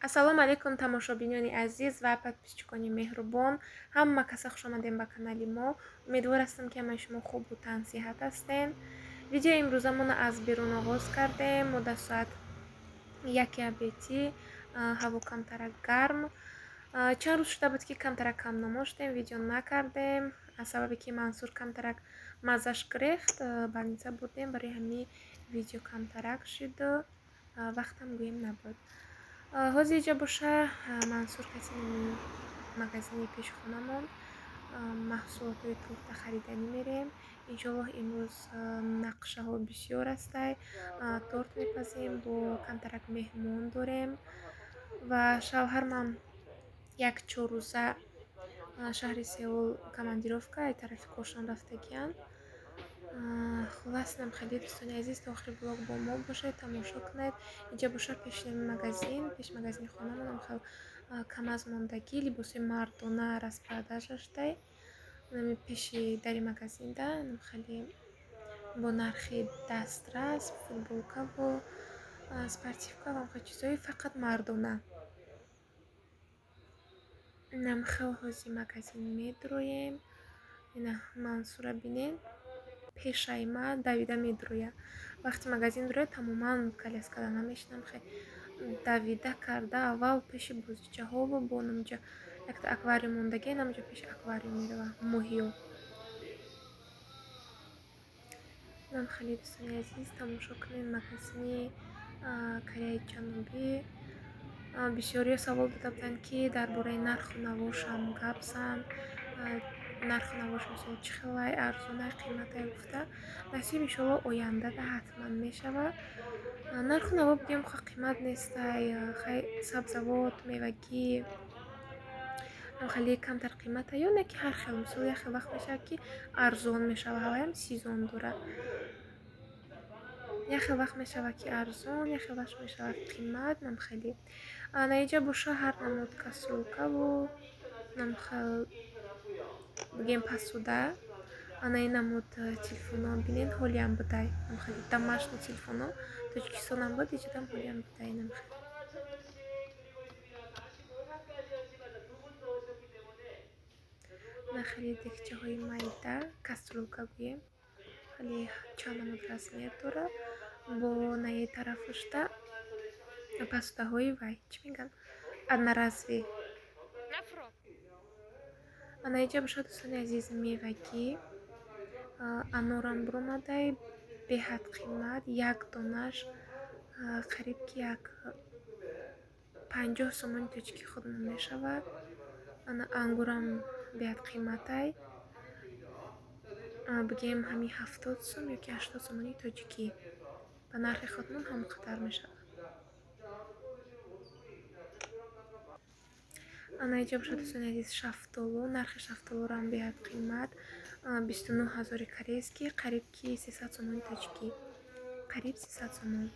Ассалому алайкум, тамошобинони азиз ва подписчикони меҳрубон. Ҳама каса хуш омадем ба канали мо. Умедвор ҳастам, ки ҳамаи шумо хубу тансиҳат ҳастен. Видеои имрӯзамонро аз берун оғоз кардем. Мо дар соат 1 обедӣ, ҳаво камтарак гарм. Чанд рӯз шуда буд, ки камтарак камнамо шудем, видео накардем. Аз сабабе ки Мансур камтарак маззаш гирифт, больница бурдем, барои ҳамин видео камтарак шуду вақтам гӯем набуд. Ҳозир иҷа боша Мансур каси магазини пеши хонамон маҳсулотҳои торта хариданӣ мерем. Иншоаллоҳ, имрӯз нақшаҳо бисёр ҳастай. Торт мепазем, бо камтарак меҳмон дорем ва шавҳармам як 4 рӯза шаҳри Сеул командировка, ай тарафи Кошон рафтагиянд. Хуллас, нам хеле, дӯстони азиз, то охири блог бо мо бошед, тамошо кунед. Инҷа боша пеши магазин, пеши магазини хонамон хел камаз мондагӣ, либоси мардона распродажа шудай. Нами пеши дари магазинда нам хеле бо нархи дастрас футболкаву спортивка ва ҳамхел чизҳои фақат мардона. Нам хел ҳози магазин медроем. Ина Мансура бинед, пешаи ма давида медрояд. Вақти магазин дрояд, тамоман коляскада намешинам, хе давида карда аввал пеши бозичаҳову бо намҷа якта аквариум мондагӣ, намҷа пеши аквариум мерава, моҳиё. Нам хеле, дӯстони азиз, тамошо кунед магазини Кореяи Ҷанубӣ. Бисёриё савол дода буданд, ки дар бораи нарху навошам гап зан, нарху навош мисол чӣ хелай, арзонай, қиматай гуфта. Насиб, иншоалло, ояндада ҳатман мешавад. Нарху наво бигӯем, ха қимат нестай, хай сабзавот, мевагӣ хеле камтар қимата ё не ки ҳар хел, мисол як хел вақт мешавад, ки арзон мешавад, ҳаваям сезон дорад. Як хел вақт мешавад, ки арзон, як хел вақт мешавад қимат, нам хеле. На инҷа боша ҳар намуд кастрюлкаву нам хел бигем посуда. Ана ин намуд телефонҳо бинед, ҳолиам будай. Нам хеле домашний телефонҳо Тоҷикистонам буд, иҷодам ҳолиам будай нам хел. На хеле дегчаҳои майда, кастрюлка гӯем. Хеле чанд намуд размер дорад. Бо наи тарафушта посудаҳои вай, чӣ мегӯянд, одноразовый. Ана инҷа бошад, дӯстони азиз, мевагӣ. Анорам буромадай, беҳад қимат, як донаш қариб ки як 50 сомони тоҷикӣ худмон мешавад. Ана ангурам беҳад қиматай. Бигем ҳамин 70 сом ё ки 80 сомони тоҷикӣ. Ба нархи худмон ҳам қадар мешавад. Ана инҷа бошад, дӯстони азиз, шафтолу, нархи шафтолурам беҳад қимат, 29 ҳазори корейский, қариб ки 300 сомони тоҷикӣ. Қариб 300 сомон.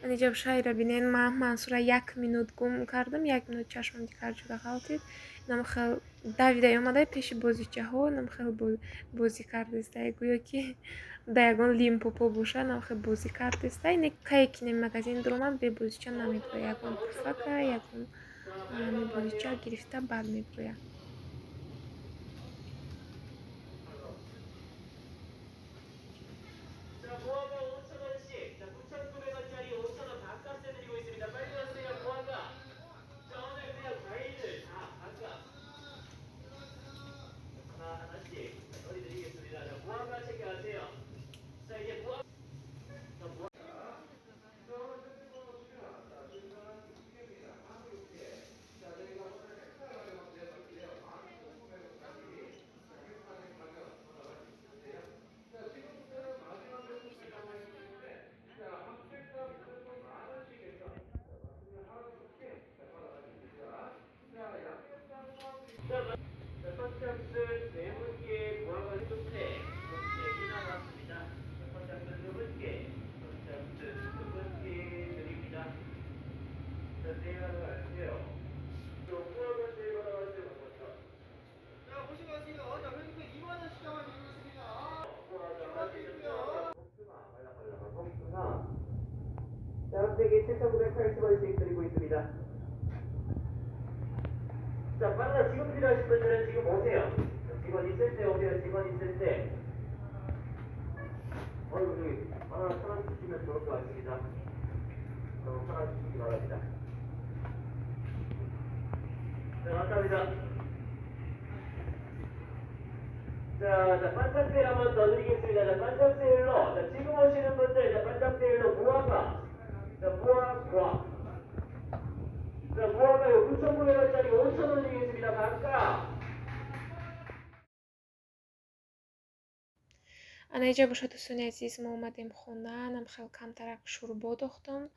Ана инҷа боша ира бинед, ман Мансура як минут гум кардам, як минут чашмам дигар ҷуда ғалтид. Нам хел давида омадай пеши бозичаҳо, нам хел бозӣ кардистай, гӯё ки да ягон Лимпопо боша, нам хел бозӣ кардистай. Не кае ки не магазин дуромад, бе бозича намебирояд. Ягон пуфака, ягон бозича гирифта баъд мебирояд. 자, 7,980원씩 드리고 있습니다. 자, 바나나 지금 필요하신 분들은 지금 오세요. 직원 있을 때 오세요. 직원 있을 때. 어이구, 저기 바나나 1,000원 주시면 좋을 것 같습니다. 1,000원 주시기 바랍니다. 자, 감사합니다. 자, 자, 반짝 세일 한번 더 드리겠습니다. 자, 반짝 세일로, 자, 지금 오시는 분들, 자, 반짝 세일로 무화과. 자, 무화과. 자, 무화과 9,900원짜리 5,000원 드리겠습니다. 반가. Ана иҷа бошад, дӯстони азиз, мо омадем хона, нам хел камтарак шӯрбо дохтам.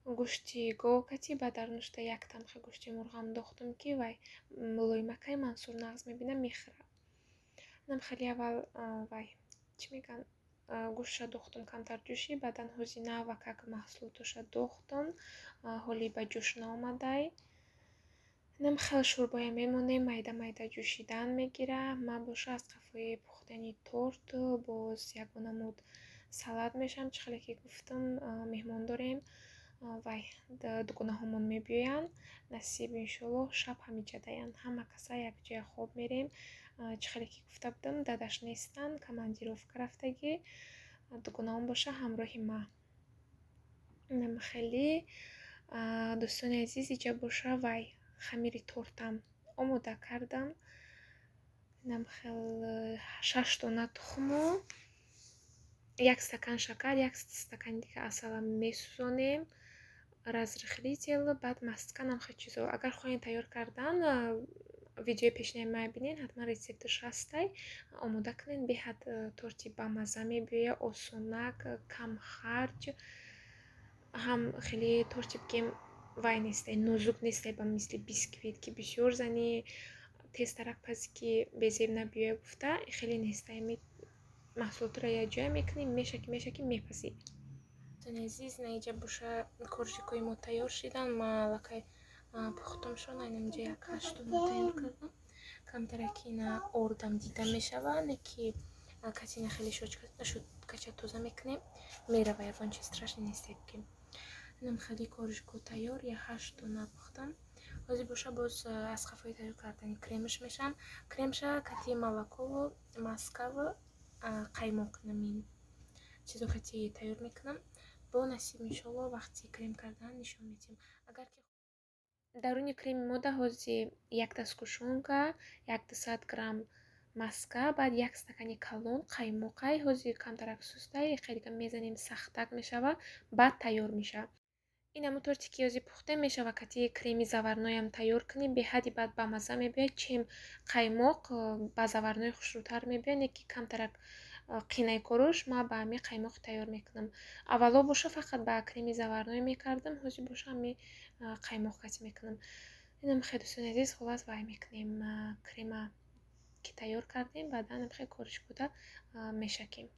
Гӯшти гов кати, баъд дар нушта як тамха гӯшти мурғам дохтам, ки вай мулоимакай Мансур нағз мебина, мехӯрад. Нам хеле аввал вай чӣ мегӯянд, гӯштша дохтам, камтар ҷӯшӣ, баъдан ҳози навакак маҳсулотоша дохтам, ҳоли ба ҷӯш наомадай. Нам хел шӯрбоя мемонем, майда майда ҷӯшидан мегира. Ман боша аз қафои пухтани торт боз ягона муд салат мешавам. Чӣ хеле ки гуфтам, меҳмон дорем, вай дугонаҳомон мебиёянд. Насиб иншоаллоҳ шаб ҳамиҷа даянд. Ҳама каса якҷоя хоб мерем. Чӣ хеле ки гуфта будам, дадаш нестанд, командировка рафтагӣ. Дугонаҳом боша ҳамроҳи ма. Нам хеле, дӯстони азиз, иҷа боша вай хамири тортам омода кардам. Нам хел 6 дона тухму, як стакан шакар, як стакани дига асалам месӯзонем. Разрыхлитель, баъд маска, нам хел чизо. Агар хоҳед тайёр кардан, видеои пешинаи ма бинед, ҳатман рецепташ ҳастай. Омода кунед, беҳад торти бамазза мебиёяд, осонак, камхарҷ. Ҳам хеле торти бигем вай нестай, нозук нестай, ба мисли бисквит, ки бисёр зани тезтарак пази, ки безеб набиёяд гуфта, хеле нестай. Маҳсулотро якҷоя мекунем, мешаки, мешаки, мепазӣ. Дӯстони азиз, на иҷа боша коржикҳои мо тайёр шидан. Ма аллакай пухтамшон, айнан инҷа як 8 дона тайёр кардам. Камтараки ина ордам дида мешавад, не ки касина хеле шӯткача тоза мекунем, мерава, ягон чиз страшный нестай ки. Инам хеле коржико тайёр, як 8 дона пухтам. Ҳозир боша боз аз қафои тайёр кардани кремаш мешавам. Кремша кати молокову, маскаву, қаймоқ, намин чизо кати тайёр мекунам. Бо насиб иншоаллоҳ вақти крем кардан нишон медиҳем. Агар ки даруни креми мода ҳози якта сгущёнка, як дусад грамм маска, баъд як стакани калон қаймоқай, ҳози камтарак сустай, хеле мезанем, сахтак мешавад, баъд тайёр мешавад. Ин ҳамун торте ки ҳозир пухтем, мешавад кати креми заварноям тайёр кунем, беҳади баъд бамазза мебиёяд, чем қаймоқ ба заварной хушрӯтар мебиёяд, не ки камтарак қинаи корӯш, ман ба ҳамин қаймоқ тайёр мекунам. Аввало боша фақат ба креми заварной мекардам, ҳозир боша ҳамин қаймоқ кати мекунам. Инам хеле, дӯстони азиз, хуллас вай мекунем, крема ки тайёр кардем, баъдан хеле коришкуда мешакем.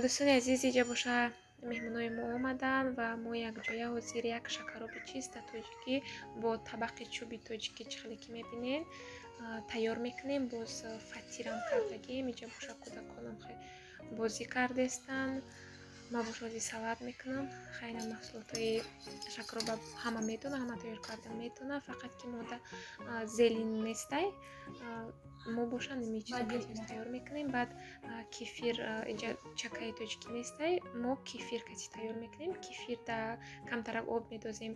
Дӯстони азиз, иҷа боша, меҳмонои мо омаданд ва мо якҷоя ҳозир як шакароби чиста тоҷикӣ бо табақи чӯби тоҷикӣ, чӣ хеле ки мебинед, тайёр мекунем. Боз фатирам кардагим. Иҷа боша, кӯдаконам бозӣ кардестанд. Ма бош ҳозир салат мекунам. Хайна, маҳсулотҳои шакароба ҳама медона, ҳама тайёр карда метавона, фақат ки мода зелень нестай. Мо боша ними чизо тайёр мекунем. Баъд кефир, инҷа чакаи тоҷикӣ нестай, мо кефир кати тайёр мекунем. Кефир да камтарак об медозем,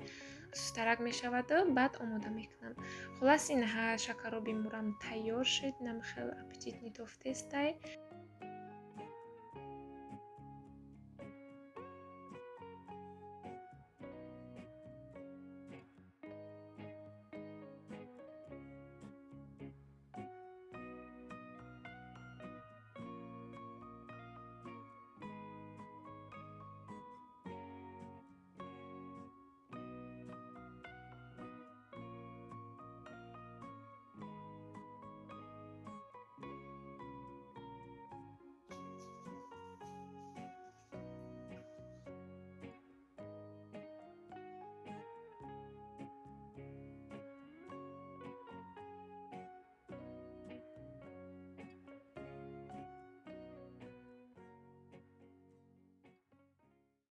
сустарак мешаваду баъд омода мекунам. Хулас, инҳа шакароби мурам тайёр шуд. Нам хел аппетитный тофтестай.